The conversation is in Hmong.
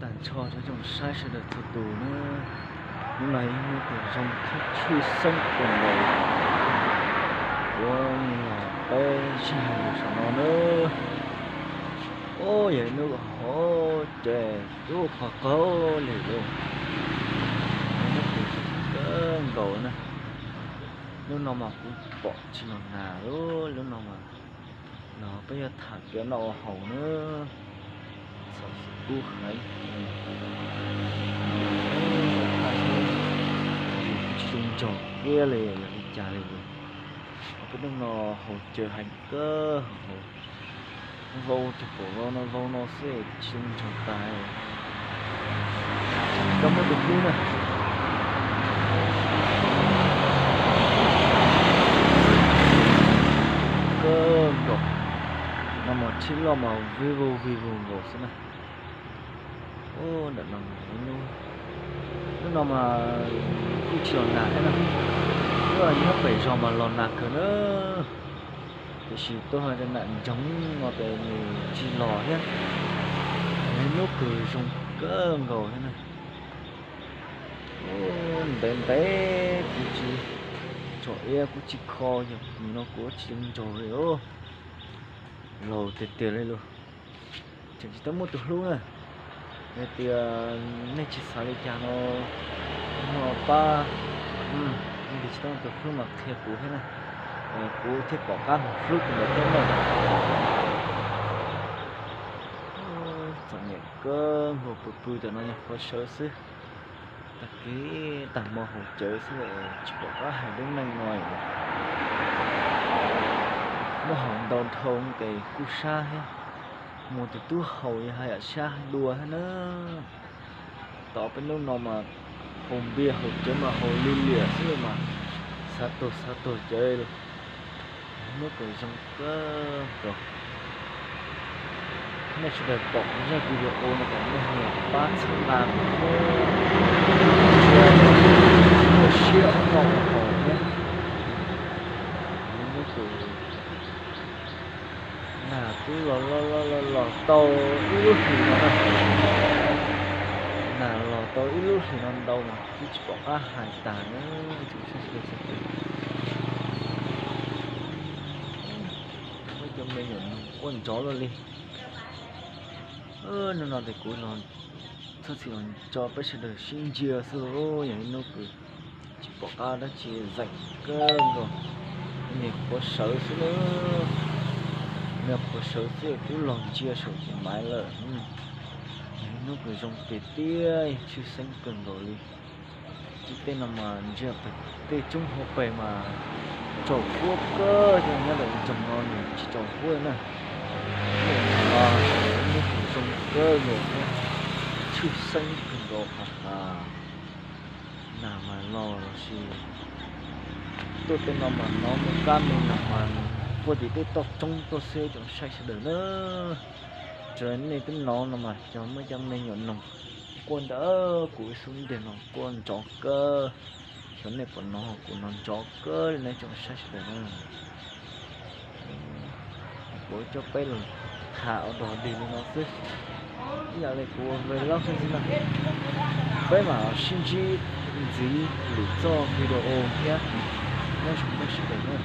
Tag nrho rau tsoom saib sawv daws txhua tus na, hnub no yog hnub kws zoo thiab tshwj xeeb kawg nkaus. Kuv los peb sij hawm saum no na, ub, yog ib hnub hauv ces ub qhov qaug li lauj, hnub kws zoo kawg nkaus na. Hnub no mas kuv pom tsis los nag lauj, hnub no mas no peb yuav tham kev noj ua haus na. Xov xwm kub heev, kuv tsis zoo nraug kiag li, yog li cas li. Peb hnub no haus cawv heev kawg, vau cov pom vau no vau no xwb tsis zoo nraug tas. Koj muab tus hlub na, kawg nkaus, no mas tsheb loj mas vij vug vij vug nkaus xwb na. Ub, ntawm no, hnub no mas kuj tsis los nag thiab na, hnub pem zos mas los nag kawg na. Tiam sis tuaj ho rau nram nroog no ces nws tsis los thiab. Hnub kws zoo kawg nkaus thiab na. Ub, ntev ntev kuv tsis tsom iab kuv tsis kho, yog no kuv tsis zoo nraug li os. Laus tiag tiag li lauj. Tseem tsis tau muaj tus hlub na. Yog tias nej tsis xav li cas no, no pab, nej tsis tau muaj tus hlub mas qhia kuv thiab na, kuv thiaj pom qab mus hlub tus ntawd thiab na. Txom nyem kawg nkaus, pw pw tam no yog qhuav sawv xwb. Tag kis tag hmo haus cawv xwb tsis pom qab hais lub neej no. Muab haus ntau dhau ces kuj sab thiab. Muaj tus tub haus yog haj yam sab dua thiab na. Tom peb hnub no mas haus npias haus cawv mas haus lig liam xwb mas xav tuag xav tuag cawv li. Hnub kws zoo kawg nkaus. Nej sawv daws pom kuv zaj video no kom nej ho pab txhawb nqa kuv thiab, ua siab noj haus thiab. Hnub kws nag twb los los los los los tau ib lub hlis no na, nag los tau ib lub hlis no ntau mas twb tsis pom qab hais tas na. Muaj cov me nyuam noog quaj nrov luaj li. Hnub no ces kuv los txhob txhim los tso peb sawv daws sib ntsia xwb lauj, yog ib hnub kws tsis pom qab dab tsi, zeem kawg nkaus. Me nyuam qhuav sawv xwb na, me nyuam qhuav sawv xwb twb los ntsia saum tus maiv lawm. Yog ib hnub kws zoo tiag tiag, tshwj xeeb kawg nkaus li. Tib tej no mas ntsia pem tej roob hauv pes mas tsaus huab kawg, nyob ntawm nroog no nws tsis tsaus huab na. Hnub no zoo kawg nkaus thiab tshwj xeeb kawg nkaus ha ha. Nag mas los los sis tuaj tej no mas hnov me kab me noog mas quaj tim tej toj roob tuaj xwb tsoom saib sawv daws na. Raws nej twb hnov no mas cov muaj cov me nyuam noog quaj ntawm kuv ib xub ntiag no quaj nrov kawg. Xyov nej puas hnov, kuv hnov nrov kawg li na tsoom saib sawv daws na. Kuv coj peb los tham ua dog dig li no xwb. Ib yam li kuv ua vlog xwb na. Peb mam sib ntsib ntxiv lwm txoj video thiab. Nyob zoo nej sawv daws na.